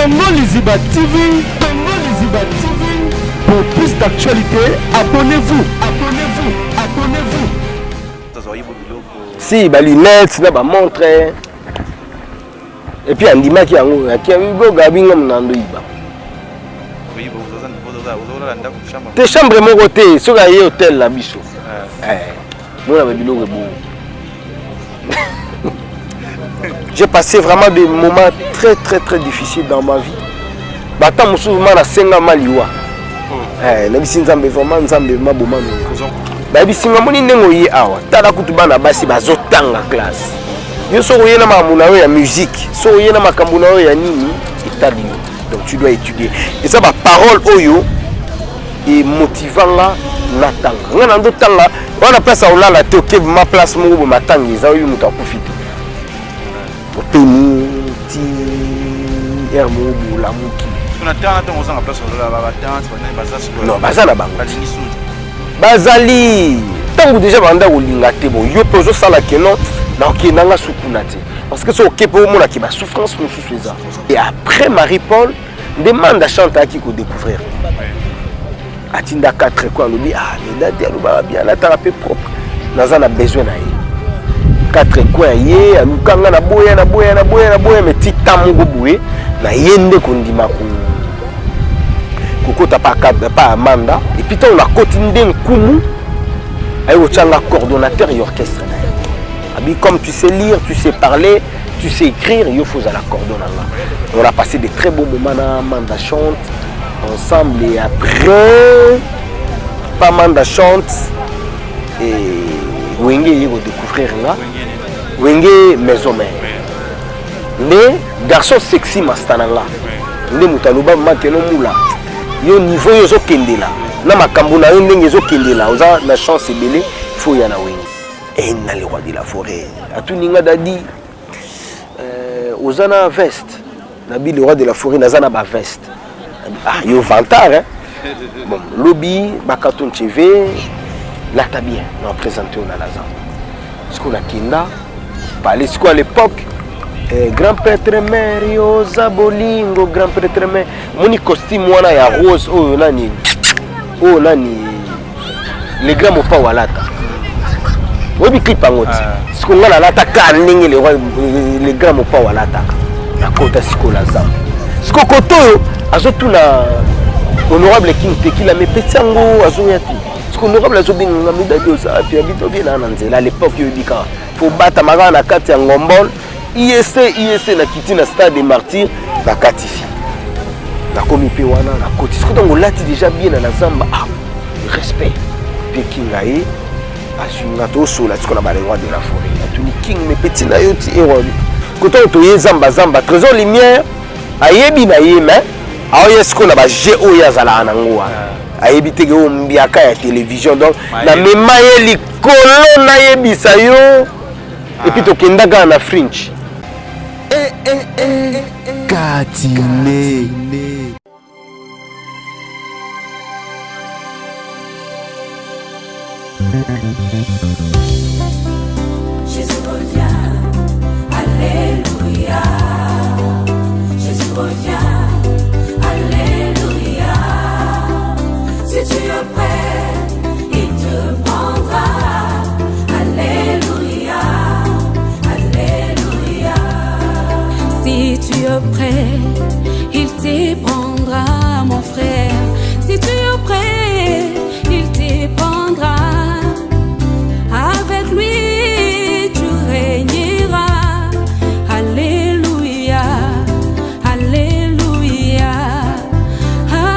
Congo Liziba TV, Congo Liziba TV. Pour plus d'actualités, abonnez-vous, abonnez-vous, abonnez-vous. Si ba lunettes na ba montre et puis andimaki yango goga binga munando iba te chambre moko te soki aye hotel na biso eh, mona ba biloko ebongo. J'ai passé vraiment des moments très très très difficiles dans ma vie. Bata mosusu ma nasenga ma liwa. Eh, nayebisi Nzambe vraiment, Nzambe maboma no. Bayebisi nga moni ndenge oye awa, tala kutu bana basi bazotanga classe. Yo soki oye na makambo na yo ya musique, soki oye na makambo na yo ya nini, etali yo. Donc tu dois étudier. Eza ba parole oyo emotiva nga natanga. Nga na ndotanga wana place ya kolala te, oke ma place moko boye matanga eza, oyebi moto akufi te. Opemi ti heure moko boye olamuki. Non, baza na bango. Bazali ntango deja banda kolinga te, bon yo mpe ozosala ke non, nakokende nga sukuna te, parce que soki oke mpe omonaki basouffrance mosusu eza. Et après Marie Paul nde Manda Chante ayaki kodécouvrir, atinda 4 coin, alobi ah Medadi alobaka bien, alataka mpe propre, naza na besoin na ye. 4 coin ye aluka nga na boya na boya na boya na boya, mais ti temps moko boye na ye nde kondima kokota pa Amanda. Et puis ntango nakoti nde nkumu aye kotyanga coordonnateur ya orchestre na ye, abi comme tu sais lire, tu sais parler, tu sais écrire, yo faut ozala cordon na nga. On a passé de très beaux moments na Manda Chante ensemble. Et après pa Manda Chante et Wenge ye kodécouvrir nga, Wenge Maison Mère nde garçon sexy masta na nga nde moto aloba makeno mula yo niveau oyo ozokendela na makambo na yo ndenge ezokendela, oza na chance ebele, faut oya na Wenge. E na le roi de la forêt atuni nga: Dadi, oza na veste? Nabi: le roi de la forêt, naza na baveste. Ah, yo vantard, hein? Bon, lobi bakato ncheve lata bien na présente oyo na laza sikoyo nakenda pale sikoyo. À l'époque, grand prêtre mère yo oza bolingo, grand prêtre mère omoni costume wana ya rose oyo nani, oyo nani, le grand Mopao alata, oyebi clip yango ti. Sikoyo nga nalata ka ndenge le roi, le grand Mopao alataka. Nakota sikoyo na zamba, sikoyo kote oyo azotuna honorable King Tekila me peti yango azoya te. Sikoyo honorable azobenganga: Medadi, oza api? Abi tobiena na nzela. À l'époque oyebi kaka fo batama kaka na kati ya ngombol IEC IEC. Nakiti na stade de Martyr, nakatisi, nakomi mpe wana, nakoti sikoyo ntango olati déjà bien na zamba, ah respect mpe King aye azwi nga, tosola sikoyo na bale roi de la forêt. Atuni King: me peti na yo ti ero koto oyo toye zamba zamba, Trésor Lumière ayebi na ye, mais aoye sikoyo na baje oyo azalaka nango wana, ayebi teke oyo mbiaka ya télévision. Donc namema ye likolo, nayebisa yo, et puis tokenda kaka na French. Katine. Jésus revient, Alléluia. Jésus revient, Alléluia. Si tu es prêt, il te prendra. Alléluia, Alléluia. Si tu es prêt, il te prendra, mon frère. Si tu es prêt, il te prendra. Avec lui, tu régneras. Alléluia, Alléluia.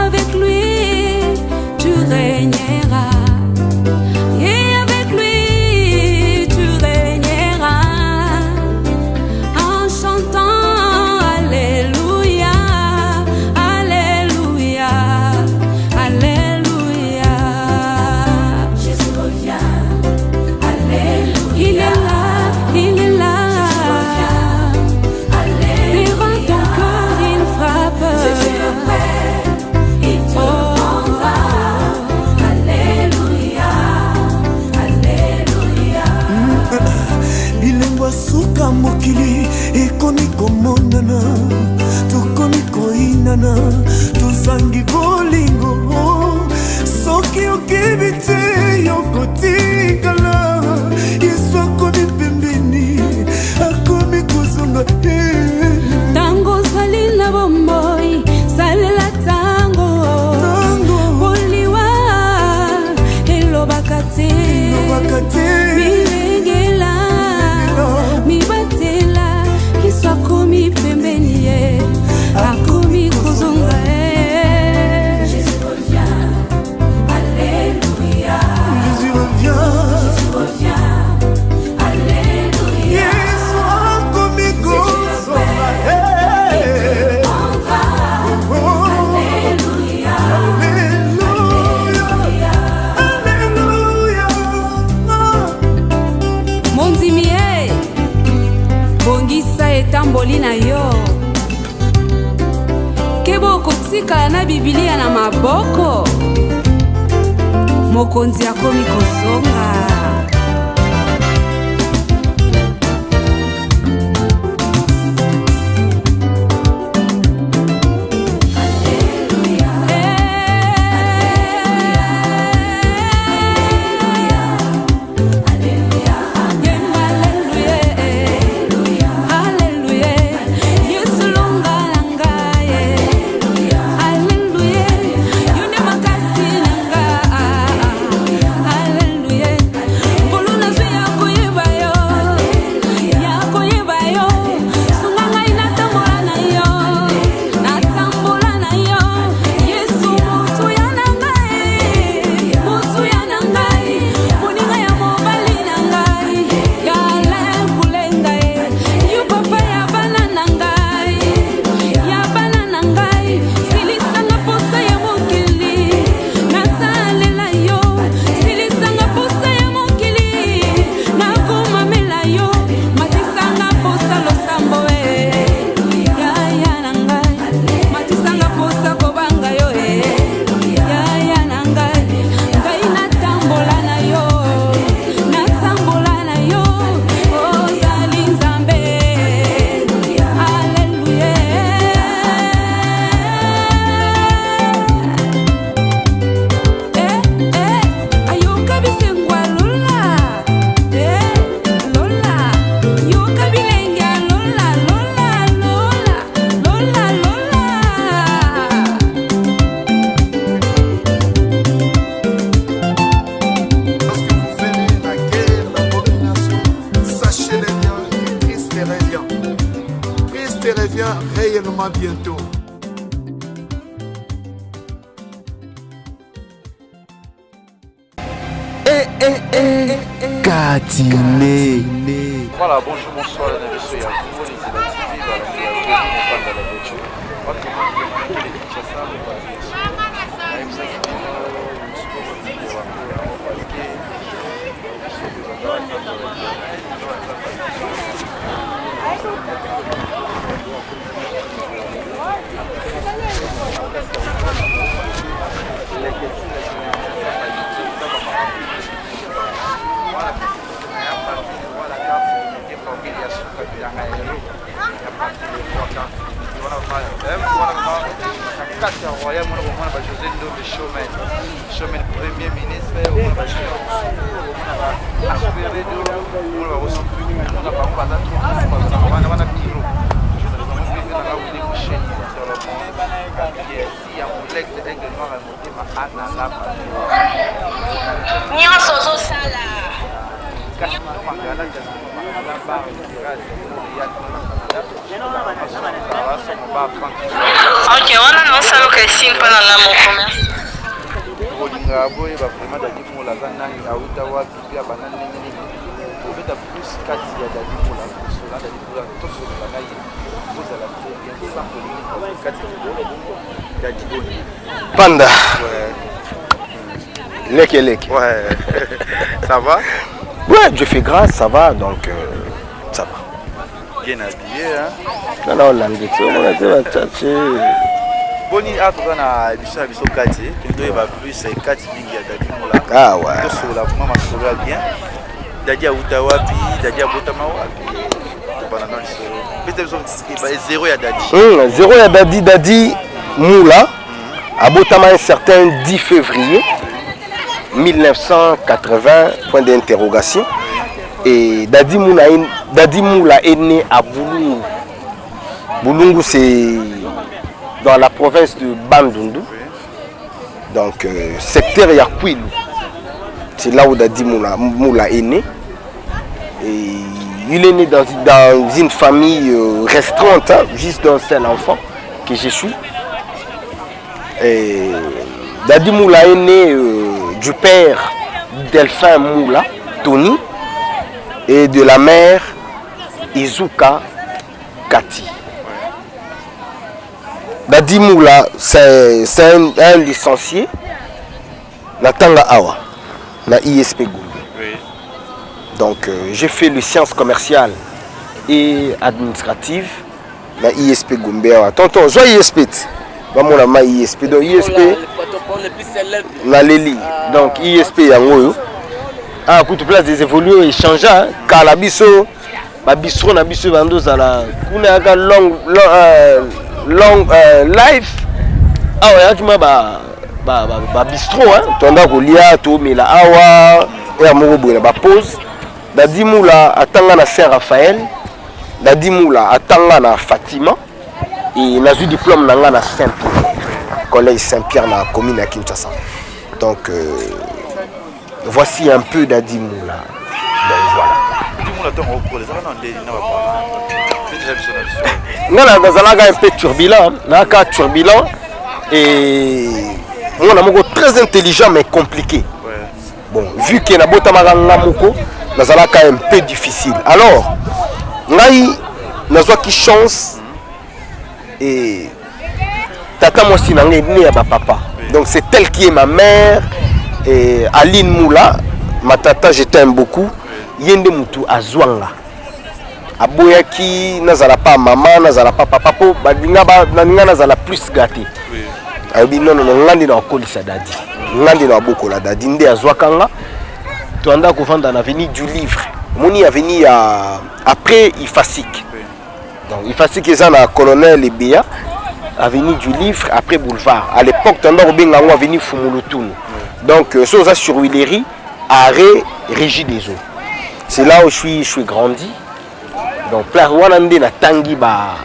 Avec lui, tu régneras. Et avec lui, tu régneras. En chantant Alléluia, Alléluia, Alléluia. Tokokana tozangi bolingo soki okebi te yokotikala Yesu akomi pembeni akomi kozonga te Ntango ozali na bomoi salela ntango boliwa elobaka te milengela mibatela Yesu akomi pembeni ye akomi kozonga ye Jésus revient Alléluia Jésus revient Jésus revient Alléluia Yesu akomi kozonga Il te prendra Alléluia Alléluia Alléluia Mondimi ye bongisa etamboli na yo keba okotikala na bibilia na maboko mokonzi akomi kozonga. Bientôt. Eh, eh, eh, Katine. Voilà, bonjour, bonsoir, na biso ya Congo Lizela TV, balandi ya Congo Mopanda la voiture. Autrement dit, les Kinshasa, nayebisaki bino parce que biso kati ya royal mona komona ba José Ndombe Showman Showman premier ministre omona ba omona ba HPRD omona ba omona bango baza trop wana wana bureau Nyonso ozosala. Ok, wana naosala oka esili mpo na nga moko merci. Kolinga boyeba vraiment Dady Mola aza nani, awuta wapi mpe abanda ndenge nini. Tobeta plus kati ya Dady Mola, kosola Dady Mola, tosolola na ye, kozala très bien sans polémique kati ya Dady Boni. Panda. Ouais. Leke leke. Ouais. Ça va? Ouais, Dieu fait grâce, ça va, donc ça va. Bien habillé, hein? Non, non, l'anglais, tu vois, tu vois, tu Boni a toza na biso na biso kati toyeba plus kati mingi ya Dady Mola. Ah ouais. Tosolola vraiment masolo ya bien. Dady awuta wapi, Dady abotama wapi. Tobanda na lisolo. Pesa biso zéro ya Dady. Zéro ya Dady, Dady. Moula abotama un certain 10 février 1980, point d'interrogation. Et Dadi Moula, Dadi Moula est né à Bulungu. Bulungu, c'est dans la province de Bandundu. Donc, secteur ya Kwilu. C'est là où Dadi Moula, Moula est né. Et il est né dans une famille restreinte, hein, juste d'un seul enfant que je suis. Et Dadi Moula est né du père Delphin Moula, Tony, et de la mère Izuka Kati. Dadi Moula, c'est un licencié. Natanga awa, na ISP Gombe. Donc, j'ai fait les sciences commerciales et administratives na ISP Gombe awa. Tonton, zwa ISP ti. Bamona ma ISP. Donc, ISP, naleli. Donc, ISP yango oyo. Ah, kutu place des évolués échange, kala biso, ba bistro na biso bando zala kuna yaka long long, long life. Awa yaki ma ba bistro, hein. Tonda kolia, tomela awa, ya moko boye na ba pause. Dadi Moula atanga na Saint-Raphaël, Dadi Moula atanga na Fatima et nazwi diplôme na nga na Saint-Pierre, collège Saint-Pierre na commune ya Kinshasa. Donc voici un peu Dadi Moula. Donc voilà. Dadi Moula, ntango okola, ezalaka na ndeni na baparent? Betela biso na biso. Nga nazalaka un peu turbulent, nayaka turbulent et mwana moko très intelligent mais compliqué. Bon, vu que nabotamaka nga moko, nazalaka un peu difficile. Alors ngai nazwaki chance et tata mwasi na ngai ne ya bapapa, donc c'est elle qui est ma mère, et Aline Moula, ma tata, je t'aime beaucoup. Ye nde mutu azwanga, aboyaki nazala pa mama, nazala pa papa, mpo balinga nalinga nazala plus gâté. Alobi non, non, nga nde na kokolisa Dadi, nga nde na kobokola Dadi. Nde azwaka nga, toanda kovanda na avenue du Livre. Omoni avenue ya après Ifasik, donc Ifasik eza na Colonel Ebeya, avenue du Livre après boulevard. À l'époque toanda kobenga yango avenue Fumulutunu. Donc so oza sur Huilerie, arrêt Régie des Eaux, c'est là où je suis grandi. Donc place wana nde natangi ba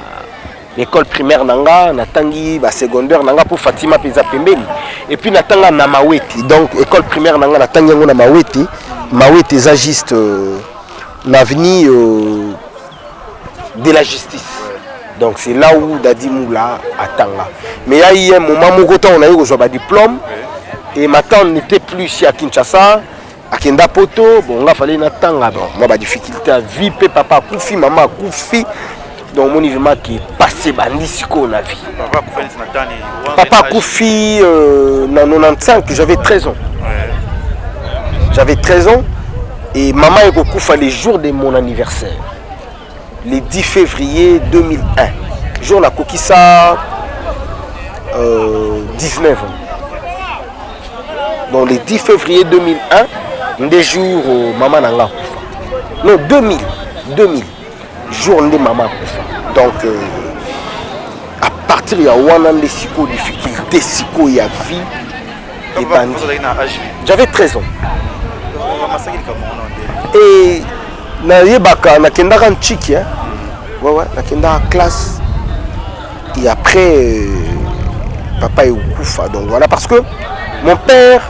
l'école primaire na nga, natangi basecondaire na nga, mpo Fatima mpe eza pembeni. Et puis natanga na Mawete. Donc école primaire na nga, natangi yango na Mawete. Mawete eza juste na avenue de la Justice. Donc c'est là où Dadi Moula atanga. Mais ya eu un moment moko, ntango naye kozwa badiplôme et ma tante n'était plus ici à Kinshasa, akenda Poto. Bon, nga fallait natanga. Bon, moi badifficulté ya vie mpe, papa akufi, mama akufi, donc omoni vraiment ke passé bandi sikoyo na vie. Papa akufa neti na tani? Papa akufi na 95, j'avais 13 ans. J'avais 13 ans et maman ekokufa le jour de mon anniversaire, le 10 février 2001, jour nakokisa 19 ans. Donc le 10 février 2001 nde jour mama na nga akufa. Non, 2000, 2000 jour nde mama akufa. Donc à partir ya wana nde sikoyo difficulté sikoyo ya vie ebandi. Ozalaki na âge? J'avais 13 ans. Masaki likambo wana nde? Et nayebaka nakendaka ntiki, hein? Ouais, nakendaka classe et après papa ekufa. Donc voilà, parce que mon père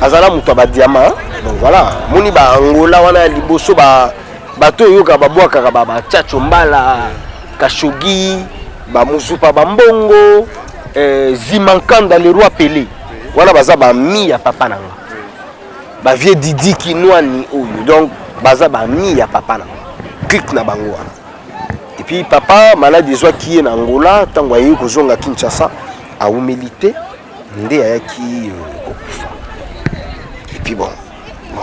azala moto ya badiamant. Donc voilà, moni baangola wana ya liboso, bato oyoka babwakaka bachacho mbala Kashogi, bamuzupa, bambongo Zimankanda, le roi Pelé wana, baza bami ya papa na nga, bavieux Didi Kinwani oyo. Donc baza bami ya papa na nga, clique na bango wana. Et puis papa, maladi ezwaki ye na Angola. Ntango ayei kozonga Kinshasa, awumeli te nde ayaki kokufa. Et puis bon,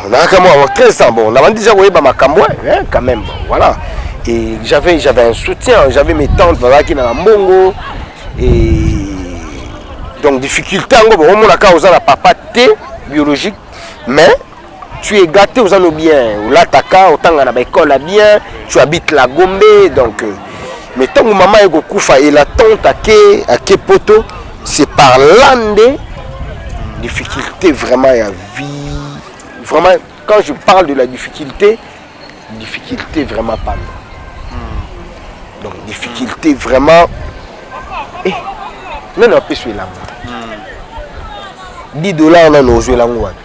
nayaka mwa 13 ans. Bon, nabandi déjà koyeba makambo, hein, quand même. Bon, voilà, et j'avais un soutien, j'avais mes tantes bazalaki na mbongo. Et donc difficulté yango, bon, omonaka oza na papa te biologique, mais tu es gâté, oza no bien, olataka, otanga na baécole ya bien, tu habites la Gombe. Donc Mais ntango mama aye kokufa et la tante ake poto, c'est par là nde difficulté vraiment ya vie. Vraiment, quand je parle de la difficulté, difficulté vraiment pas. Donc difficulté vraiment, eh, nani apesi elamba 10 $ nano ozwi elango wapi?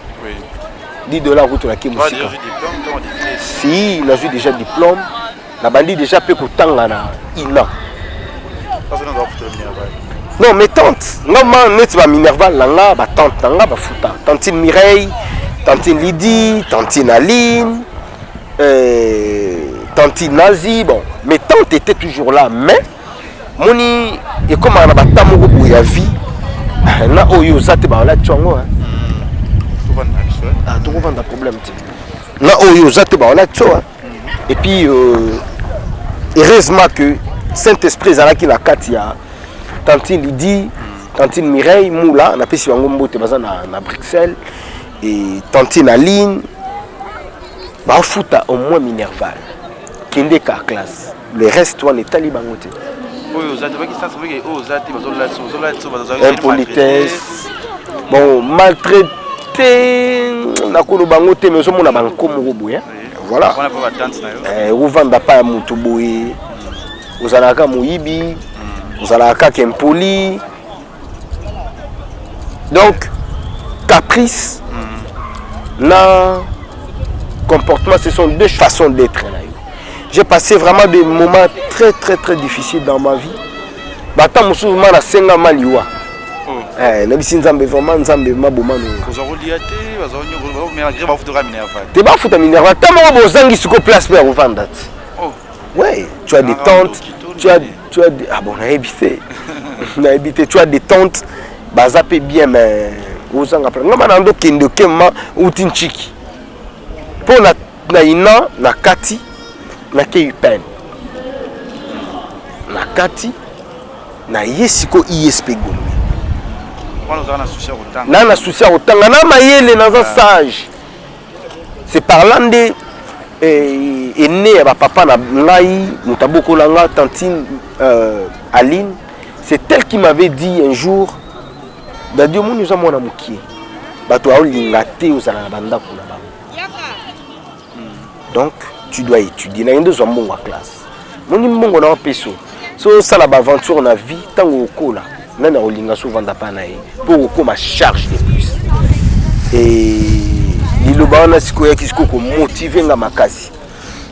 10 $ kutu nake mosika. Si nazwi déjà diplôme, nabandi déjà mpe kotanga na INA. Non, mes tantes nga ma neti baminerval na nga, batante na nga bafuta, tantine Mireille, tantine Lydie, tantine Aline, tantine Nazi. Bon, mes tantes étaient toujours là, mais moni ekomaka na bata moko boye ya vie na oyo oza te, baolati yango. Tokovanda problème te na oyo oza te, baolati yo. Et puis heureusement que Saint-Esprit ezalaki na kati ya tantine Lydie, tantine Mireille Mula, napesi bango mbote, baza na Bruxelles, et tantine Aline, bafuta au moins minerval, kende ka classe, le reste wana etali bango te. Impolitesse, bon, maltraité nakoloba bango te, mais ozomona banko moko boye, voilà, ovanda pa ya moto boye, ozalaka moyibi, ozalaka kaka impoli. Donc caprice na comportement, ce sont deux façons d'être na yo. J'ai passé vraiment des moments très très très difficiles dans ma vie. Bata mosusu ma nasengama liwa. Nayebisi Nzambe, vraiment, Nzambe maboma te, bafuta minerval ta moko, bozangi siko place mpe ya kovanda te. Ouais, tu as des tantes, tu as des... ah bon, nayebi te, nayebi te. Tu as des tantes, baza mpe bien, mais ozanga place. Nga bana ndokende okema uti ntiki mpo na ina na kati nakei peine na kati na ye. Siko ISP Gombe, na souci ya kotanga, na mayele, naza sage. C'est par là nde ene ya bapapa na ngai, moto abokola nga, tantine Aline, c'est elle qui m'avait dit un jour: "Dadi, omoni oza mwana mokie, bato aolinga te ozala na bandako na bango, donc tu dois étudier." Nakende ozwa mbongo ya classe, moni mbongo na wapeso so osala baaventure na vie. Ntango okola, nani akolinga so ovanda pa na ye mpo okokóma charge de plus? E liloba wana sikoyo eyaki sikoyo komotiver nga makasi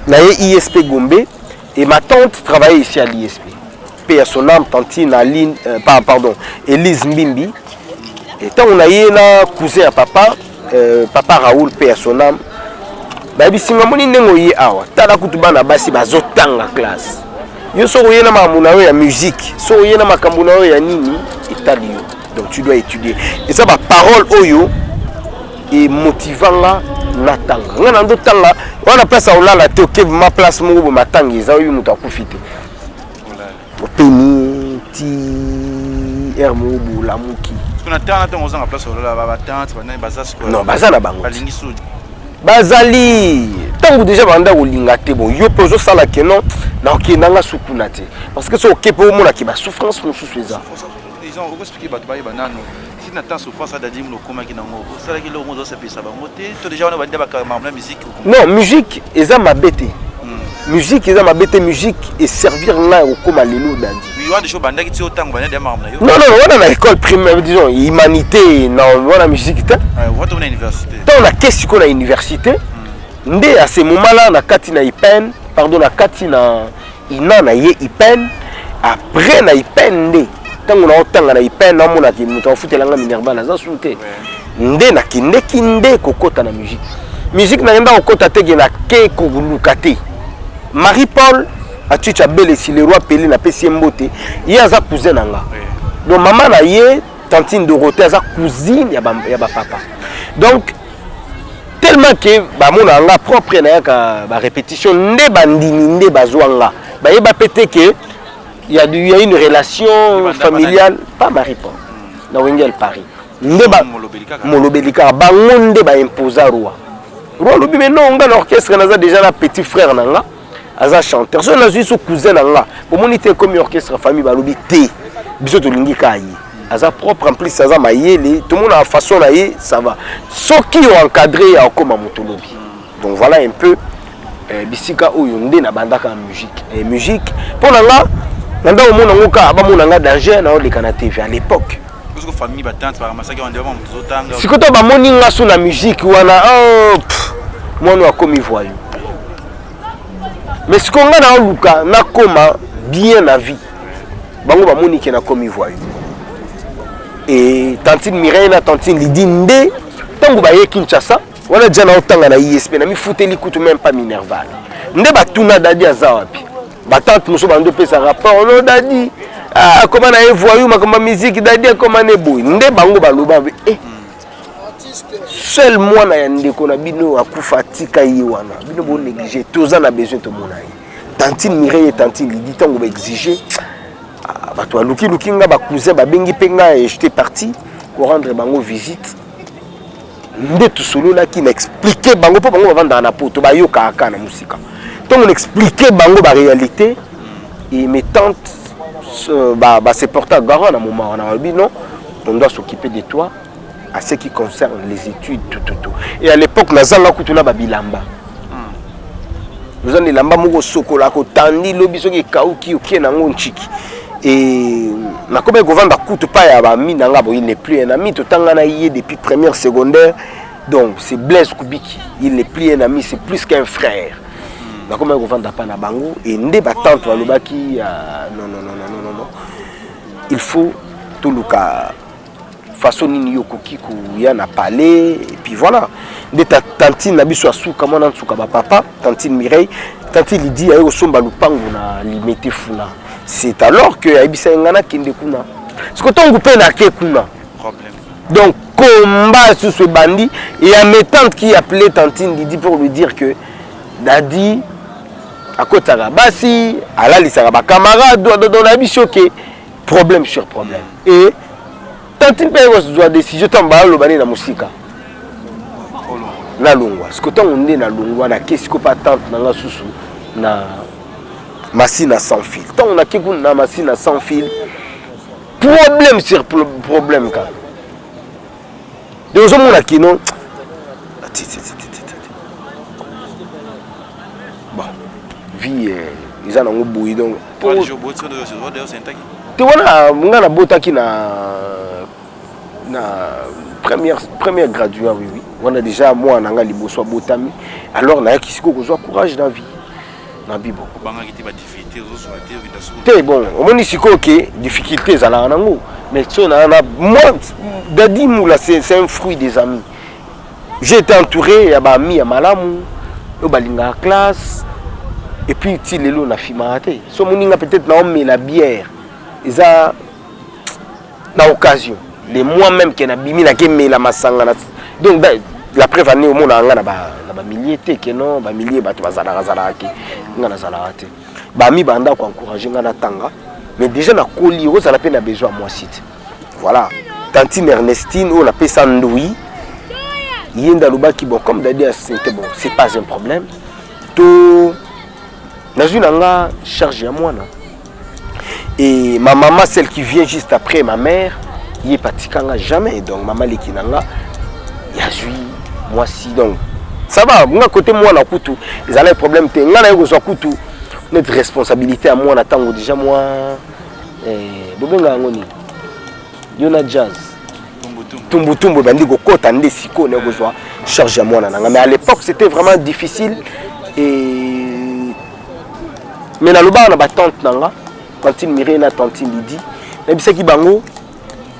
na ye ISP Gombe. Et ma tante travaillait ici à l'ISP, paix à son âme, tantine Aline, pardon, Elise Mbimbi. Et ntango na ye na cousin ya papa, papa Raoul, paix à son âme, bayebisi nga: "Moni ndenge oye awa, tala kutu bana basi bazotanga classe. Yo soki oye na makambo na yo ya musique, soki oye na makambo na yo ya nini, etali yo. Donc tu dois étudier." Eza baparole oyo emotiva nga natanga. Nga na ndotanga wana, place ya kolala te, oke ma place moko boye, matanga eza, oyebi moto akufi te, opemi ti aire moko boye, olamuki. Non, baza na bango, bazali ntango déjà banda kolinga te. Bon, yo mpe ozosala ke non, nakokendanga sukuna te, parce que so oke mpe omonaki basouffrance mosusu eza. Okoexpliquer bato bayeba nano si na temps souffrance Dadi Mola okomaki nango, osalaki eloko moko ozosepelisa bango te, to déjà wana bandi makambo na musique? Non, musique eza mabe te, musique eza mabe te. Musique eservir ngai ya kokóma lelo Dadi. Wana déjà obandaki ti otango bandi ya makambo na yo? Non, wana na école primaire, disons humanité, na wana musique te. Wata na université? Ntango nake sikoyo na université nde à ce moment là na kati na IPN, pardon, na kati na INA, na ye IPN. Après na IPN nde ntango naotanga na IPN, naomonaki moto afutelanga minerval aza su te, nde nakendeki nde kokɔta na musique. Musique nakenda kokɔta teke nake koluka te. Marie Paul Atuti Abelesi, le roi Pele, napesi ye mbote, ye aza cousin na nga. Donc mama na ye, tantine Dorothée, aza cousine ya bapapa. Donc tellement ke bamona nga propre, nayaka barépétition nde bandimi nde bazwa nga, bayeba mpe te ke y a une relation familiale. Pas Marie Paul na Wengel Paris nde molobeli kaka bango nde baimposa roi. Roi alobi: "Mais non, nga na orchestre naza déjà na petit frère na nga." Aza chanteur. Soki nazwi so cousin na nga, bomoni te ekomi orchestre famille, balobi te, biso tolingi kaka ye. Aza propre, en plus aza mayele, tomonaka façon na ye, ça va. Soki oencadre ye, akoma moto lobi. Donc voilà un peu bisika oyo nde nabandaka musique. Et musique mpo na nga, na ndako omona yango kaka bamona nga danger naoleka na TV à l'époque. Sikoyo to bamoni nga so na musique wana, oh, mwana akomi voyou. Mais sikoyo nga naoluka nakoma bien na vie, bango bamoni ke nakomi voyou. Et tantine Mireille na tantine Lydie nde ntango baye Kinshasa wana, dia naotanga na ISP, na mifuteli kutu même pas minerval, nde batuna Dadi aza wapi. Batante mosusu bando opesa rapport: no, Dadi akoma na ye voyou, makambo ya musique, Dadi akoma ne boye. Nde bango baloba eh, seul mwana ya ndeko na bino akufa atika ye wana, bino bonéglige, toza na besoin tomona ye. Tantine Mireille, tantine Lidi, ntango baexige, bato balukiluki nga, bacousin babengi mpe nga, et j'étais parti korendre bango visite. Nde tosololaki na expliquer bango, mpo bango bavandaka na Poto, bayokaka kaka na mosika. Ntango na expliquer bango baréalité, et mes tantes ba se porter garant na moment wana, balobi: non, on doit s'occuper de toi à ce qui concerne les études, tout, tout, tout. Et à l'époque nazanga kutu na babilamba, oza na elamba moko osokola, kotandi lobi soki ekauki, okie nango ntiki. E nakomaki kovanda kutu pa ya bami na nga boye, il n'est plus un ami, totanga na ye depuis première secondaire, donc c'est Blaise Kubiki, il n'est plus un ami, c'est plus qu'un frère. Nakomaki kovanda pa na bango, e nde batante balobaki: non, non, non, non, non, non, il faut toluka façon nini yo okoki koya na palais. Et puis voilà, nde tantine na biso asuka, mwana nsuka bapapa, tantine Mireille, tantine Lidi, aye kosomba lupango na Limete Funa. C'est alors que ayebisa ye nga nakende kuna. Siko ntongo mpe nake kuna, donc combat susu ebandi. Et ya mes tantes qui appelait tantine Lidi pour lui dire que Dadi akotaka basi, alalisaka bacamarade, donc nayebi soki problème sur problème. Et tantine mpe kozwa décision, ntango baloba nde na mosika nalongwa. Siko ntango nde nalongwa, nake siko mpa tante na nga susu na Masina sans fil. Ntango nake kuna na Masina sans fil, problème sur problème kaka. Donc ozomona kino bon, vie eza nango boye. Donc te wana nga nabotaki na première graduat, oui, wana déjà mwana na nga liboso abotami. Alors nayaki sikoyo kozwa courage na vie na bibo te. Bon, omoni sikoyo ke difficulté ezalaka nango, mais so na moi Dadi Moula, c'est un fruit des amis. J'ai été entouré ya baami ya malamu oyo balingaka classe. Et puis ti lelo nafimaka te. So moninga peut-être naomela bière, eza na occasion de moi-même ke nabimi, nakemela masanga na. Donc la preuve ane, omonaka nga na bamilieu te, ke non, bamilieu bato bazalaka zalaka ke nga nazalaka te. Bami banda koencourage nga natanga, mais déjà nakoli, okozala mpe na besoin ya mwasi te. Voilà, tantine Ernestine oyo napesa ndoi, ye nde alobaki: bon, comme Dadi asente, bon, c'est pas un problème, to nazwi na nga charge ya mwana. Et ma maman, celle qui vient juste après ma mère, ye patikanga jamais. Donc mama leki na nga yazwi mwasi, donc ça va. Nga côté mwana kutu ezalaki problème te. Nga naye kozwa kutu neti responsabilité ya mwana ntango déjà mwa bobenga yango nini, yo na jazz tumbutumbu ebandi kokɔta, nde sikoyo naye kozwa charge ya mwana na nga. Mais à l'époque c'était vraiment difficile. Et mais nalobaka na batante na nga, tantine Mireille na tantine Lidi, nayebisaki bango: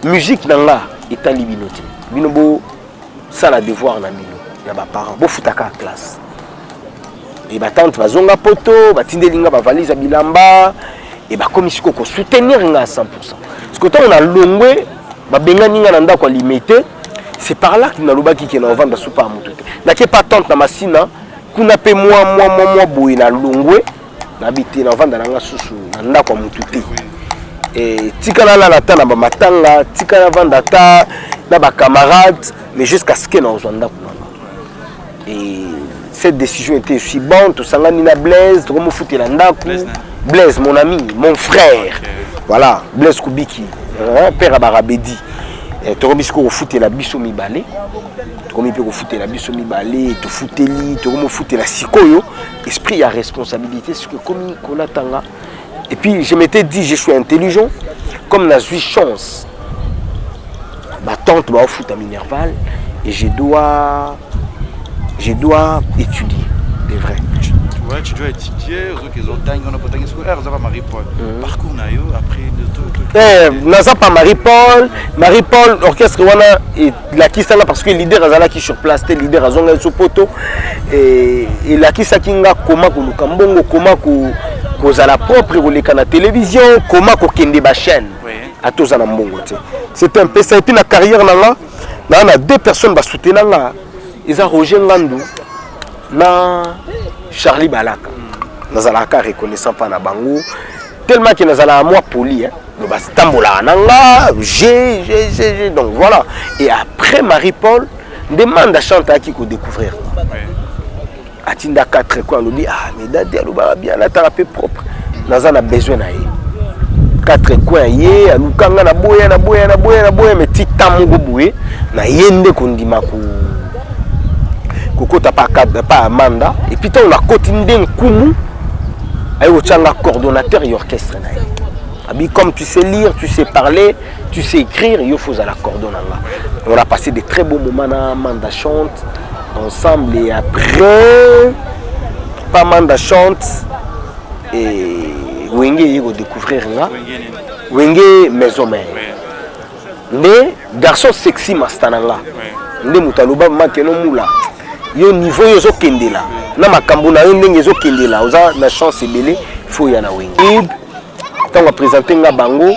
musique na nga etali bino te, bino bosala devoir na bino ya baparent, bofutaka classe. E batante bazonga Poto, batindeli nga bavalise ya bilamba, e bakomi sikoyo kosoutenir nga à 100. Parce que ntango nalongwe, babengani nga na ndako ya Limete, c'est par là nalobaki ke na ovanda supa ya moto te. Nake pa tante na Masina kuna mpe mwa mwa mwa mwa boye, nalongwe, nabi te, navanda na nga susu na ndako ya motu te. E, tika nalala ata na bamatanga, tika navanda ata na bacamarade, mais jusqu'à ce que nazwa ndako na nga. Et Cette décision était si bonne, tosangani na Blaise, tokomofutela ndako. Blaise, mon ami, mon frère. Okay. Voilà, Blaise Kubiki, hein, père ya Barabedi. Eh, tokomi sikoyo kofutela biso mibale, tokomi mpe kofutela biso mibale, tofuteli, tokomofutela sikoyo esprit ya responsabilité sikoyo ekomi kolatanga. Et puis je m'étais dit, je suis intelligent, comme nazwi chance, ma tante baofuta minerval et je dois étudier, c'est vrai. Ouais, tu dois étudier, ozoki ozotangi wana potangi sikoyo ere oza pa Marie Paul, parcours na yo après? Eh, naza pa Marie Paul. Marie Paul, orchestre wana elakisanga, parce que leader azalaki sur place te, leader azonga so poto. Elakisaki nga koma koluka mbongo, koma kozala propre, koleka na télévision, koma kokende bachaîne ata oza na mbongo te. C'était un peu ça. Et puis na carrière na nga, naa na deux personnes basoutenanga nga, eza Roger Ngandu na Charlie Balaka. Nazalaka reconnaissant mpa na bango tellement ke nazalaka mwa poli, hein. Donc batambolaka na nga g g g g. Donc voilà. Et après Marie Paul nde Manda Chante ayaki kodécouvrir, atinda 4 coin, alobi: "Ah, mais Dadi alobaka bien, alataka mpe propre, naza na besoin na ye." 4 coin ye alukanga na boya, na boya, na boya, na boya, mais ti ta moko boye na ye nde kondima ko kokota pa pa Amanda. Et puis ntango nakoti nde nkumu aye kotianga coordonnateur ya orchestre na ye. Abi: "Comme tu sais lire, tu sais parler, tu sais écrire, yo faut ozala coordon na nga." On a passé de très beaux moments na Manda Chante ensemble. Et après pa Manda Chante et Wenge eye kodécouvrir nga, Wenge Maison Mère. Nde Garçon Sexy, master na nga, nde moto aloba makeno mula yo niveau oyo ozokendela na makambo na yo, ndenge ezokendela, oza na chance ebele, fo oya na Wenge. Ntango aprésente nga bango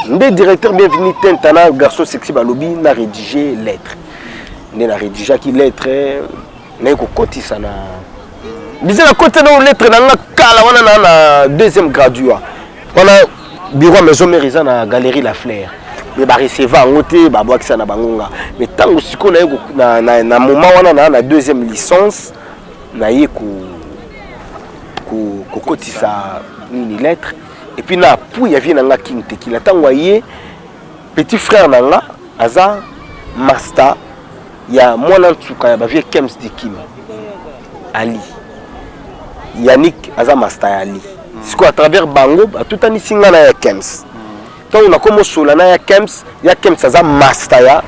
nde directeur Bienvenu Tenta na Garçon Sexy balobi na rédige lettre. Nde na rédigeaki lettre, naye kokotisa na biza, nakotisa na lettre na nga kala wana na deuxième graduat wana. Bureau ya Maison Mère eza na Galerie La Fleur, mais bareceva yango te, babwakisa na bango nga. Mais ntango sikoyo naye na moment wana na deuxième licence, naye kokotisa nini, lettre. Et puis na appui ya vie na nga King Tekila, ntango aye, petit frère na nga aza master ya mwana nsuka ya bavieux Kems Dikim, Ali Yannick aza master ya Ali. Sikoyo à travers bango batutanisi nga na ya Kems. Ntango nakomi osola na ya Kems, ya Kems aza master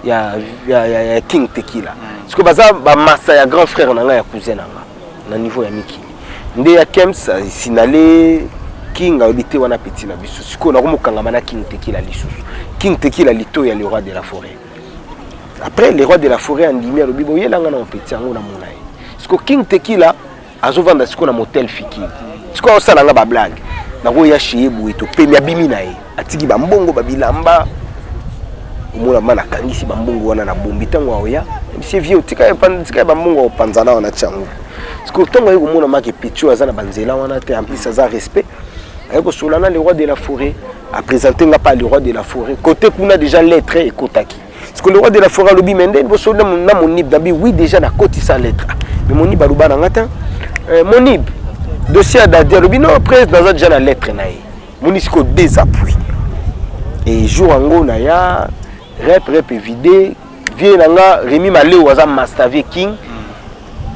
ya King Tekila. Sikoyo baza bamaster ya grand frère na ngai, ya cousin na nga na niveau ya mikili. Nde ya Kems asinale King, ayebi te wana petit na biso. Sikoyo nakomokangama na King Tekila lisusu, King Tekila lito ya le roi de la forêt. Après, le roi de la forêt andimi, alobi: "Boyelanga na mopeti yango namona ye." Sikoyo King Tekila azovanda sikoyo na motel Fikili. Sikoyo aosala nga bablague, nakoya chez ye boye, topemi, abimi na ye, atiki bambongo, babilamba. Omona ma nakangisi bambongo wana na bombi. Ntango aoya, monsieur vieux, tika ye bambongo, akopanzana wana tiango. Sikoyo ntango aye komona make petit oyo aza na banzela wana te, en plus aza respect, aye kosola na le roi de la forêt, aprésente nga pa le roi de la forêt. Côté kuna déjà lettre ekotaki. Parce que le roi de la forêt alobi: "Me nde liboso na Monib." Nabi: "Oui, déjà nakotisa lettre." Mais Monib aloba na nga te: "Monib, dossier ya Dadi." Alobi: "Non, président, naza déjà na lettre na ye." Moni sikoyo des appuis. Et jour yango naya rep, rep evide, vieux na nga Rémi Maleo aza master vieux King,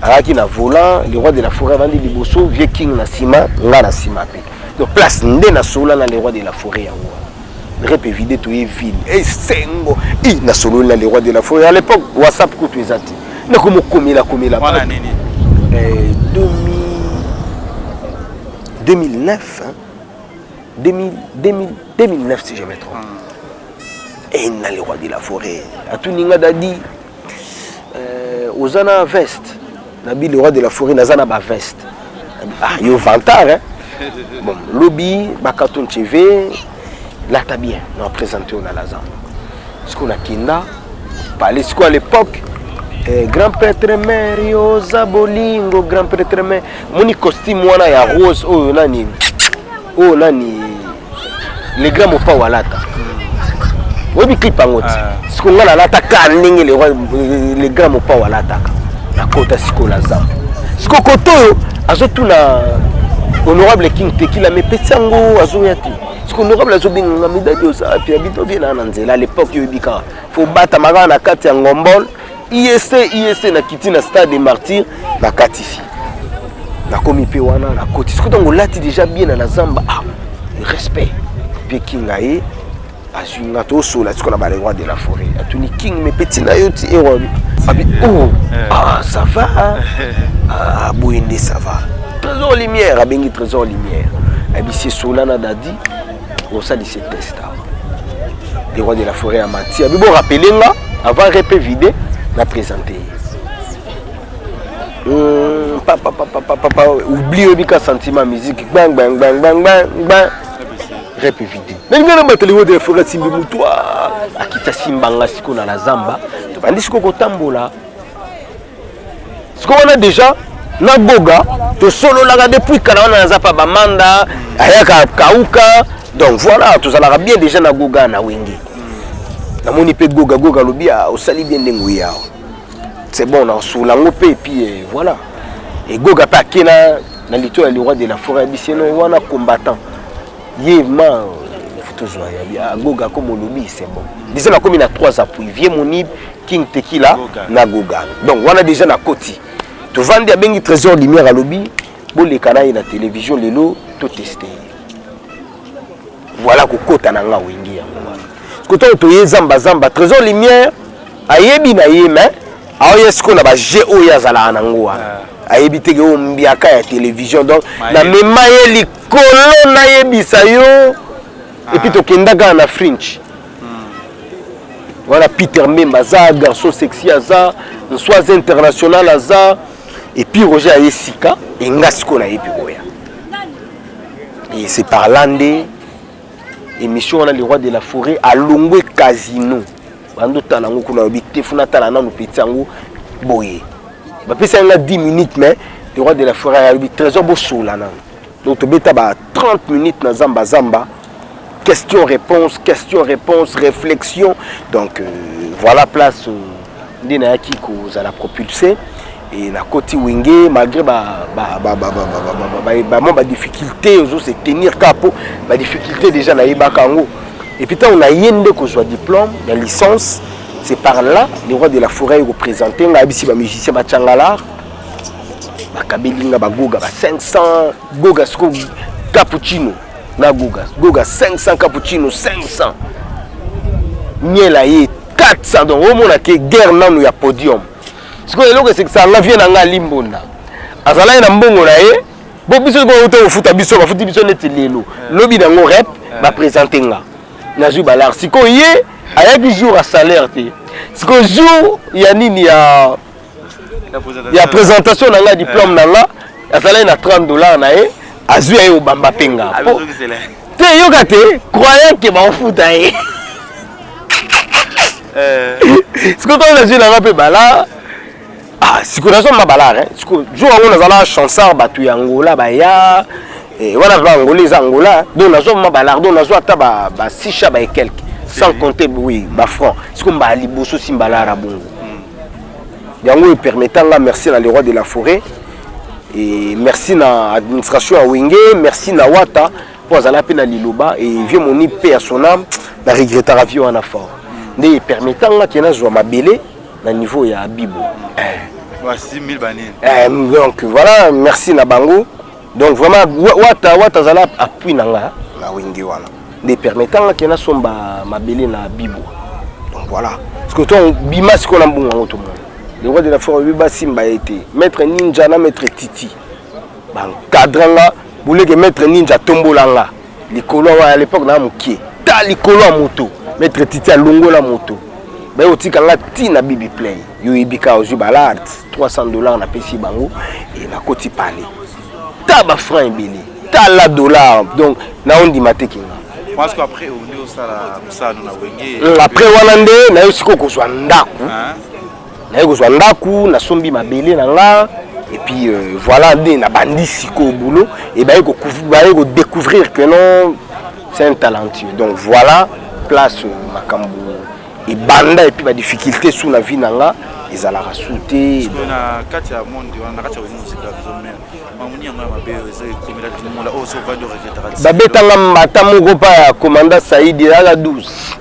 azalaki na volant. Le roi de la forêt avandi liboso, vieux King na nsima, nga na nsima mpe. Donc place nde nasola na le roi de la forêt yango wana. Rep evide, toye ville, esengo i nasololi na le roi de la forêt. À l'époque WhatsApp kutu eza te, nakomokomela komela. Wana nini? 2000, 2009, hein? 2000, 2000, 2009 si je me trompe. Et na le roi de la forêt atuni nga: "Dadi, oza na veste?" Nabi: "Le roi de la forêt, naza na baveste." "Ah, yo vantard, hein? Bon, lobi bakato ncheve, lata bien, na présente oyo na laza." Sikoyo nakenda pale. Sikoyo à l'époque, grand prêtre mère yo oza bolingo, grand prêtre mère, omoni costume wana ya rose oyo nani, oyo nani, le grand Mopao alata, oyebi clip yango ti. Sikoyo nga nalata ka ndenge le roi, le grand Mopao alataka. Nakota sikoyo na zamba. Sikoyo kote oyo azotuna honorable King Tekila mais peti yango azoya te. Sikoyo honorable azobenga nga mais dadi oza wapi? Abi to viens na nzela à l'époque oyebi kaka. Faut batama kaka na kati ya Ngombol. ISC ISC na kiti na stade des martyrs na katisi. Nakomi mpe wana nakoti. Sikoyo ntango olati déjà bien na zamba ah respect. Mpe King aye azwi nga tosola sikoyo na ba roi de la forêt atuni king mais petit na yo ti ero abi oh ah ça va ah boye nde ça va trésor lumière abengi trésor lumière abisi sola na dadi osalisi test awa le roi de la forêt amati abi bo rappeler nga avant repe vide na présente ye papa papa papa oublie oyebi ka sentiment musique gbang gbang gbang gbang gbang gbang rep vide nalingi na bato lingo de forêt asimbi motu akiti asimba nga sikoyo na la zamba tobandi sikoyo kotambola sikoyo wana déjà na goga tosololaka depuis kala wana naza pa bamanda ayaka kauka donc voilà tozalaka bien déjà na goga na wenge namoni mpe goga goga alobi osali bien ndenge oye awa c'est bon nasula yango mpe epuis eh, voilà egoga mpe ake na na lito ya le roi de la forêt abisi no wana combattant ye ma tozwa ya goga comme olobi c'est bon déjà nakomi na trois appuis vie monib king tekila na goga donc wana déjà nakoti tovandi abengi trésor lumière alobi boleka na ye na télévision lelo toteste ye voilà kokota na nga wenge yango wana koto toye zamba zamba trésor lumière ayebi na ye mais aoye sikoyo na baje oyo azalaka nango wana ah. ayebi teke oyo mbiaka ya télévision donc namema ye likolo nayebisa yo ah. epuis tokendaka na frinch hmm. wana peter mbemba aza garçon sexy aza nswaze international aza epuis roger aye sika enga sikoyo nayebi koya et c'est par là nde émission wana le roi de la forêt alongwe casino bando tala yango kuna lobi te funa tala nanu petit yango boye bapesa nga 10 minutes mais le roi de la forêt alobi trésor bosola nanu donc tobeta ba 30 minutes na zamba zamba question réponse question réponse réflexion donc euh, voilà place euh, nde nayaki kozala propulsé et nakoti wenge malgré ba ba ba ba ba ba ba ba ba ba difficulté ozo se tenir kaka po ba difficulté déjà nayebaka yango et puis ntango naye nde kozwa diplôme ya licence c'est par là le roi de la forêt représente nga ayebisi bamusicien bachangalar bakabeli nga bagoga ba 500 goga siko cappuccino na goga goga 500 cappuccino 500 miel aye 400 donc omona ke guerre nanu ya podium sikoyo eloko esekisaka nga vie na nga limbonda azalaki na mbongo na ye bo biso bauta kofuta biso bafuti biso neti lelo eh. lobi nango rep eh. bapresente nga nazwi balar sikoyo ye ayaki jour ya salaire te sikoyo jour ya nini ya ya présentation na nga diplôme na nga azalaki na 30 dollars na ye azwi aye obamba mpe nga te yoka te croyant ke baofuta ye eh. sikoyo ntango nazwi nanga mpe bala ah, sikoyo nazomba balar sikoyo jour yango nazala chansard bato ya angola baya eh, wana ba angola eza angola donc nazomba balar donc nazwa ata basisha ba quelque sans compter oui bafranc sikoyo mbala liboso si mbalara bongo hmm. yango epermettant nga merci na le roi de la forêt et merci na administration ya wenge merci na wata mpo azala mpe na liloba et vieux moni mpe ya son âme na regrettaka vieux wana fort nde epermettant nga ke nazwa mabele na niveau ya bibo eh. Eh, donc voilà merci na bango donc vraiment wata wata azala appui na nga na wenge wana nde permettant nga ke nasomba mabele na bibo donc voilà parce que to bima sikoyo na mbongo yango tomona le roi de la forêt oyebi basimba ye te maître ninja na maître titi bankadra nga boleke maître ninja atombola nga likolo awa ya l'époque naa mokie ta likolo ya moto maître titi alongola moto baye kotika nga ti na bibi play yo oyebi kaka ozwi balart 300 dollars napesi bango e nakoti pale ta bafranc ebele tala dollar donc naondima te kinga Parce qu'après, on est au Après wana nde naye sikoyo kozwa ndako naye kozwa ndako nasombi mabele na nga et puis euh, voilà nde nabandi sikoyo boulot et baye kodécouvrir que non c'est un talentueux donc voilà place euh, makambo Ebanda et puis ba difficulté sous na vie na nga ezalaka su te. Na kati ya monde wana, na kati ya musique ya biso mère, mamoni yango ya mabe eza ekomela limola oyo so vandi oregretaka. Babetanga mbata moko pa ya commandant Saidi ezalaka 12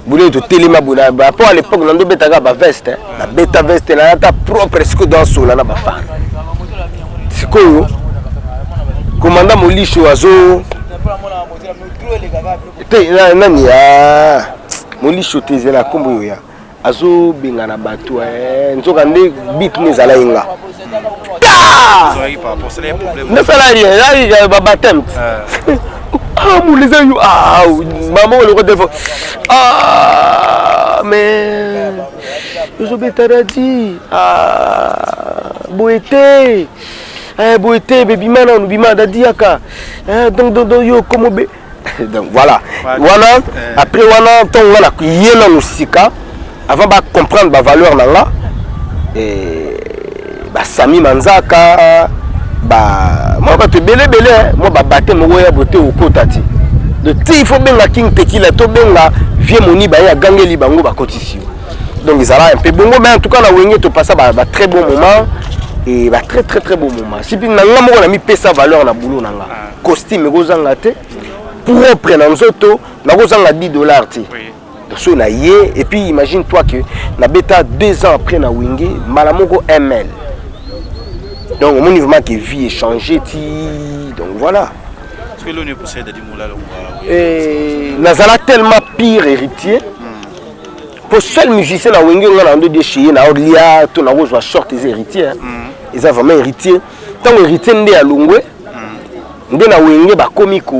boule totelema boye po à l'époque nando betaka ba veste, nabeta veste nalata propre sikoyo dansola na bafana. Sikoyo commandant Molisho azo te nani ya Molisho te ezela nkombo oyo ya azobengana bato, nzoka nde bit ne ezala ye nga nasala rien babateme moleza yo mama oloko telefone, mais ozobeta radi boye te, boye te, bebima nanu, bima dadi yaka, donc donc yo komo be. Donc voilà wana. Après wana, ntongo nga na ye nanu sika, avant bacomprendre bavaleur na nga, basami manzaka ba mwa bato ebele ebele, mwa babate moko ya bote okota ti de ti il faut benga King Tekila, tobenga Vie Moni, baye agangeli bango, bakotisi yo. Donc ezala un peu bongo, mais en tout cas na Wenge topasa ba, ba très bon moment et ba très très très bon moment. Sipi na nga moko na mipesa valeur na boulot na nga, costume ekozanga te, propre na nzoto, nakozanga 10 $ te. So na ye, et puis imagine toi que nabeta 2 ans après na Wenge, mbala moko ml. Donc omoni vraiment que vie échangé ti. Donc voilà. Nazala tellement pire héritier po seul musicien na Wenge nga na ndo décheye na olia to nakozwa short eza héritier, eza vraiment héritier. Ntango héritier nde alongwe nde na Wenge bakomi ko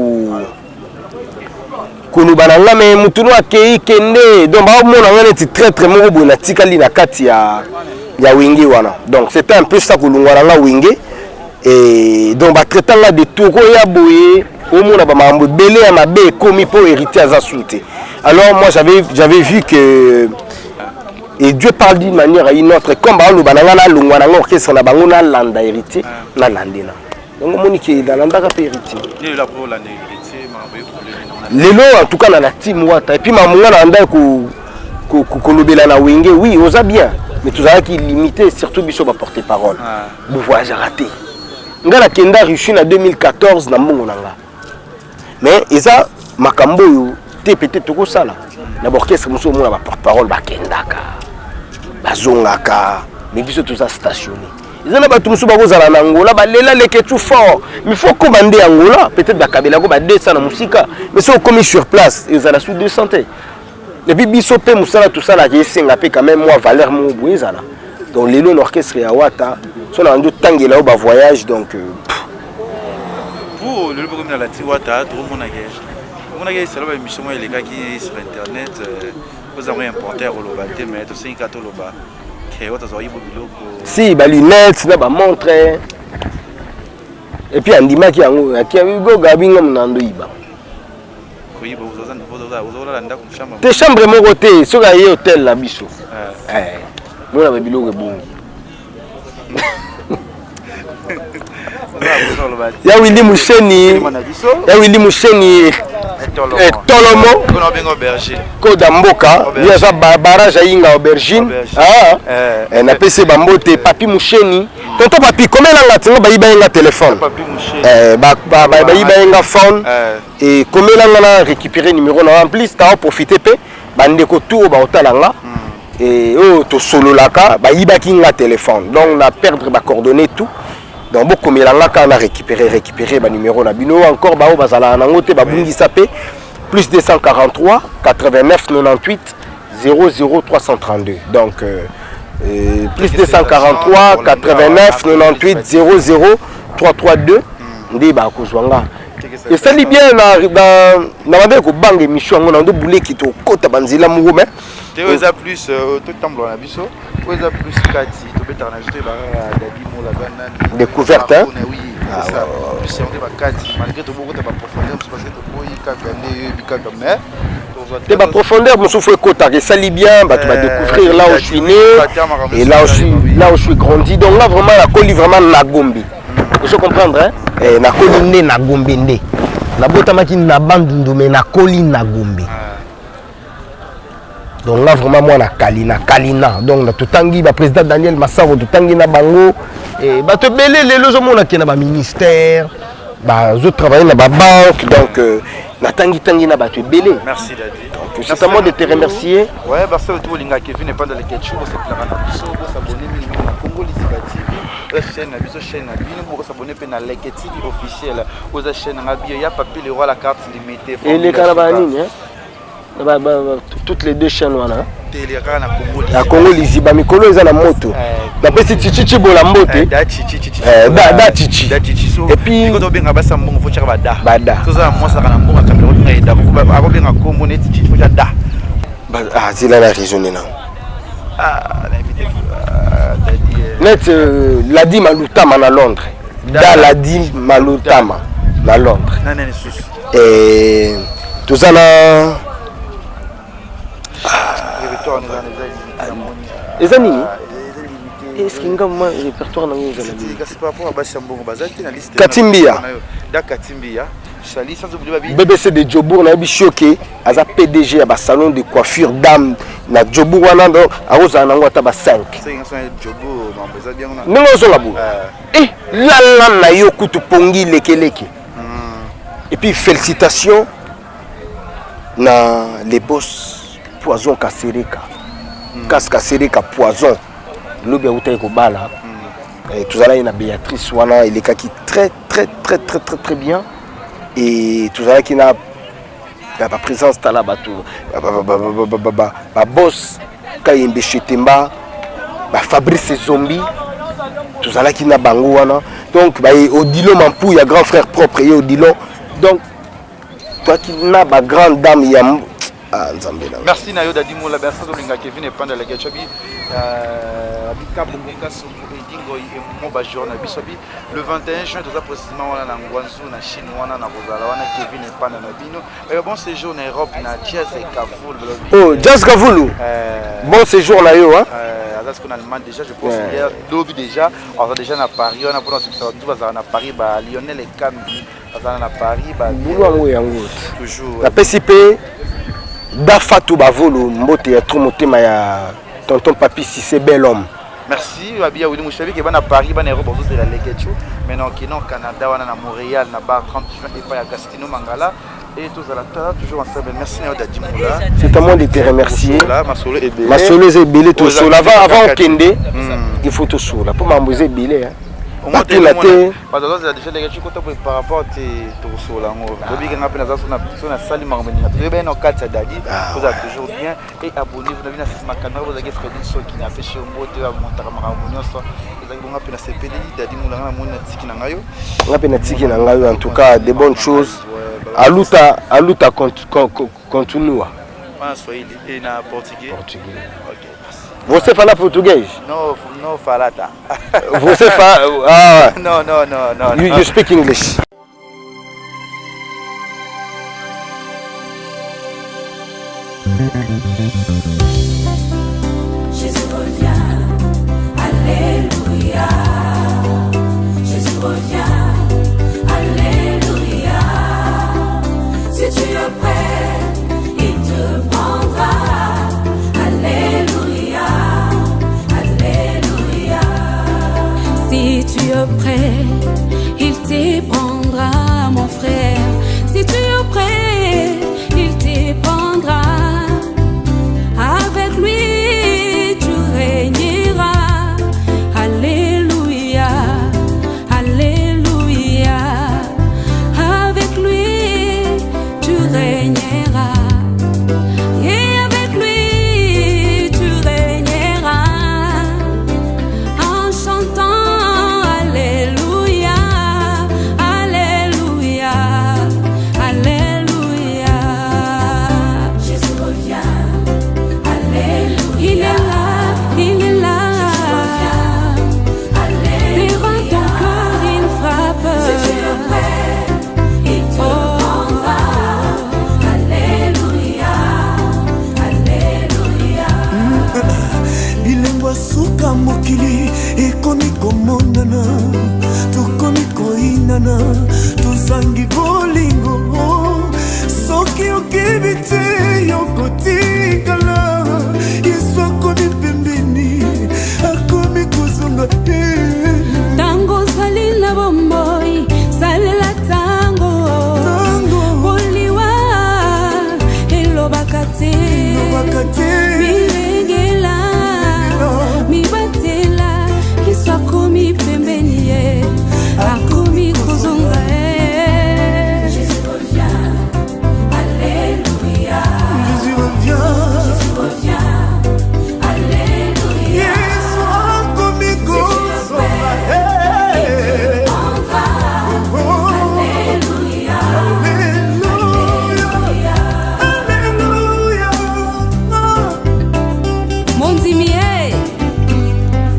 koloba na nga me mutu no akei kende. Donc baomona nga neti traître moko boye natikali na kati ya Wenge wana. Donc c'était un peu ça, kolongwa na nga Wenge. Et donc batraita nga de tour oya boye, omona bamakambo ebele ya mabe ekomi mpo héritier aza su te. Alors moi j'avais vu que et Dieu parle d'une manière à une autre, comme baoloba na nga nalongwa na nga orchestre na bango, nalanda héritier, nalande na. Donc omoni ke nalandaka mpe héritier. Lelo en tout cas na la team Wata et puis mamunga na ndai kolobela na Wenge, oui, oza bien, mais tozalaki limité, surtout biso baporte parole bovoyageaka te. Ngai nakenda Russie na 2014 na mbongo na nga, mais eza makambo oyo te peut-être tokosala na baorchestre mosusu. Omona baporte parole bakendaka, bazongaka, mais biso toza stationné. Eza na bato mosusu bakozala na Angola, balela leketu fort, mais faut koma nde Angola, peut-être bakabelako ba 200 na mosika, mais soki okomi sur place ezala su 200 te. Et puis biso mpe mosala tosalaka esenga mpe quand même mwa valeur moko boye ezala. Donc lelo na orchestre ya Wata, so na bandi otangela yo bavoyage, donc Pour lelo bokomi na lati Wata, tokomonake omonaki esala baémission moko elekaki sur internet, ozango important ya koloba te, mais tosengi kaka toloba ke Wata azwaki bo biloko. Si, balunettes na bamontre, et puis andimaki yango, goga binga monando yiba. Koyiba, ozolala ndako chambre? Te, chambre moko te, soki aye hotel na biso mona babiloko ebongi ya Willi Musheni, ya Willi Musheni etolomo koda mboka ye aza barrage ayinga aubergine. Napesi ye bambote. Papi Musheni, tonton Papi, komelanga tinga bayiba ye nga telefone, bayiba ye nga phone, ekomelanga na récupérer numéro na. En plus taa profite mpe bandeko tu oyo baotala nga oyo tosololaka, bayibaki nga telefone, donc na perdre bacoordonnées tout. Donc bokomela nga kaka na récupérer banuméro na bino encore baoyo bazalaka nango te, babungisa mpe: plus 243 89 98 00 332. Donc plus 243 89 98 00 332 nde bakozwa nga. Esali bien na mabe kobanga émission yango na ndo buleki tokota banzela moko me. Te, oyo eza plus totambola na biso, oyo eza plus kati tobetaka na biso, toyebaka Dadi Mola aza nani. Découverte, hein? Oui, c'est ça, plus yango nde bakati malgré tobokota baprofondeur mosusu parce que toboyi kaka nde yoyebi kaka, mais te baprofondeur mosusu ekotaka, esali bien bato badécouvrir là où je suis né et là où je suis grandi. Donc là vraiment nakoli vraiment na Gombe, ozo comprendre, hein? Eh, nakoli nde na Gombe, nde nabotamaki na Bandundu, mais nakoli na Gombe. Donc nga vraiment mwana Kalina, Kalina. Donc totangi ba président Daniel Massaro, totangi na bango et bato ebele. Lelo ozomona ke na ba ministère, bazo travailler na ba banque. Donc natangi tangi na bato ebele. Merci Daddy. Donc c'est à moi de te remercier. Ouais, parce que tout olinga Kevin Epanda le Ketchup, osepelaka na biso, bosabone mingi na Congo Liziba TV, oza chaîne na biso, chaîne na bino, bosabone mpe na Leke TV officiel, oza chaîne na nga bio ya Papi le roi, la carte limitée. Eleka na banini, hein? Toutes les deux chaînes wana. Teleka kaka na Congo. Ya Congo Liziba, mikolo eza na moto. Napesi Chichi Chibola mbote. Da Chichi Chichi. Da da Chichi. Da Chichi so. Et puis iko tobenga basa mbongo, faut tiaka bada. Bada. Toza na mwasi na mbongo akabela kobenga ye da, akobenga kombo neti Chichi, faut tia da. Ah, zela na raisonner na. Ah, nayebi te, Daddy. Net Ladi Malutama na Londres. Da Ladi Malutama na Londres. Nani lisusu? Toza na Répertoire eza limité, namoni. Eza nini? Eza limité. Est ce que nga ma répertoire nango ezala nini? Kasi par rapport à basi ya mbongo baza te na liste. Katimbia. Da Katimbia sali, sans oublier babi BBC de Jobourg. Nayebi soki aza PDG ya basalon de coiffure dame na Jobourg wana. Donc akozala nango ata ba 5. Jobo, mambo eza bien kuna. Ndenge ozonga boye, e lala na yo kutu pongi lekeleke. Et puis félicitations na les boss Poison Kasereka, Kas Kasereka Poison. Lobi autaki kobala. Tozalaki na Béatrice wana, elekaki très très très très très très bien. Et tozalaki na baprésence, tala bato, baboss Kayembe Chetemba, bafabrice Zombi, tozalaki na bango wana. Donc baye Odilon Mampuya, grand frère propre ye Odilon. Donc toaki na bagrande dame ya ah, Nzambe na. Merci na yo Daddy Mola. Merci tolinga Kevin Epanda Leke Chobi, abika bongo kasongo edingo mo bajour na biso bi le 21 juin, toza précisément wana na Ngwanzu na Chine wana, na kozala wana Kevin Epanda na bino. Bon séjour na Europe na Jazz Kavulu. Oh, Jazz Kavulu, bon séjour na yo, hein. Aza sikoyo na Allemagne déjà, je pense hier, lobi déjà aza déjà na Paris wana mpona osukisa bato bazala na Paris, ba Lionel Ekambi bazala na Paris. Bulu yango yango. Toujours. Napesi mpe Dafatu Bavolo mbote ya tro, motema ya tonton Papi Sise, bel homme. Merci babi ya Wili Mushabi ke bana Paris, bana Europe bazozela Lekechu. Maintenant okende au Canada wana na Montréal, na bar 30 juin epai ya Gastino Mangala, et tozala tala toujours ensemble. Merci na yo Daddy Mola. C'est à moi de te remercier. Masolo ebele. Masolo eza ebele, tosola avant okende. Il faut tosola mpo mambo eza ebele, batuna te. Bato azozela déjà Lekechu kota boye par rapport te, tokosola yango. Lobiki nga mpe naza so nasali makambo eninga, toyebani na kati ya Daddy. Tozala toujours bien et abonnez-vous na bino na nsima caméra, bozalaki Fredin Soki na apesi yo mbote, bamontaka makambo nyonso ezalaki bonga mpe nasepeli. Daddy Mola, nga namoni na tiki na ngai yo. Nga mpe na tiki na ngai yo. En tout cas, de bonnes choses. Aluta aluta continua. Wana Swahili e na portugais. Portugais. Ok. Você fala português? No, no falata. Você fala? Ah. No, no, no, no. You speak English? Jésus revient, Alléluia. Jésus revient, Alléluia. Si tu es prêt, il te prendra. Alléluia, Alléluia. Si tu es prêt, il te prendra, mon frère. Si tu es prêt, il te prendra. Avec lui, tu régneras. Alléluia. Nalobaka te, milengela, mibatela, Yesu akomi pembeni ye, akomi kozonga ye. Jésus revient, Alléluia. Jésus revient. Jésus revient, Alléluia. Yesu akomi kozonga. Hey. Oh. Alléluia. Alléluia. Alléluia. Mondimi ye,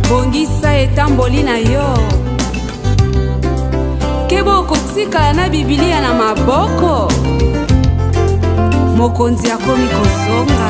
bongisa etamboli na yo, keba okotikala na bibilia na maboko, mokonzi akomi kozonga.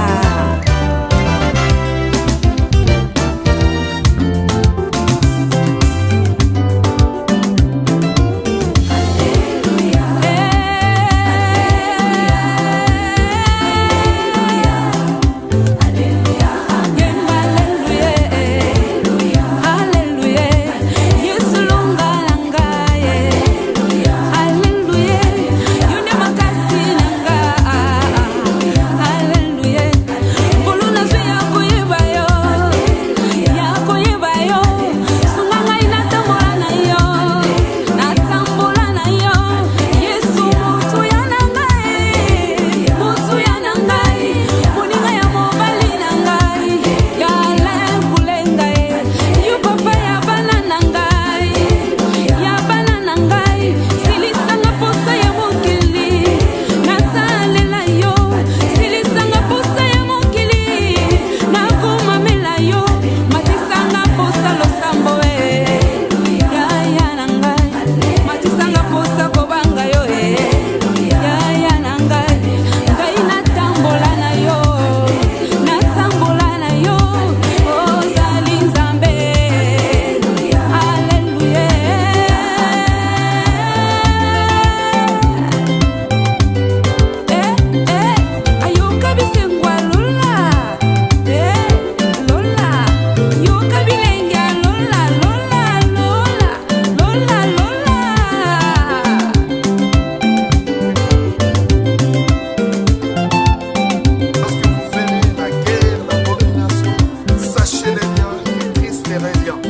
Lorsque vous verrez la guerre, l'abomination, sachez-le bien que Christ revient.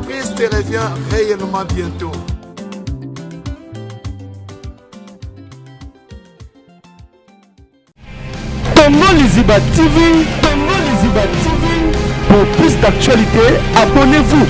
Christ revient réellement bientôt. Congo Liziba TV, Congo Liziba TV. Pour plus d'actualités, abonnez-vous.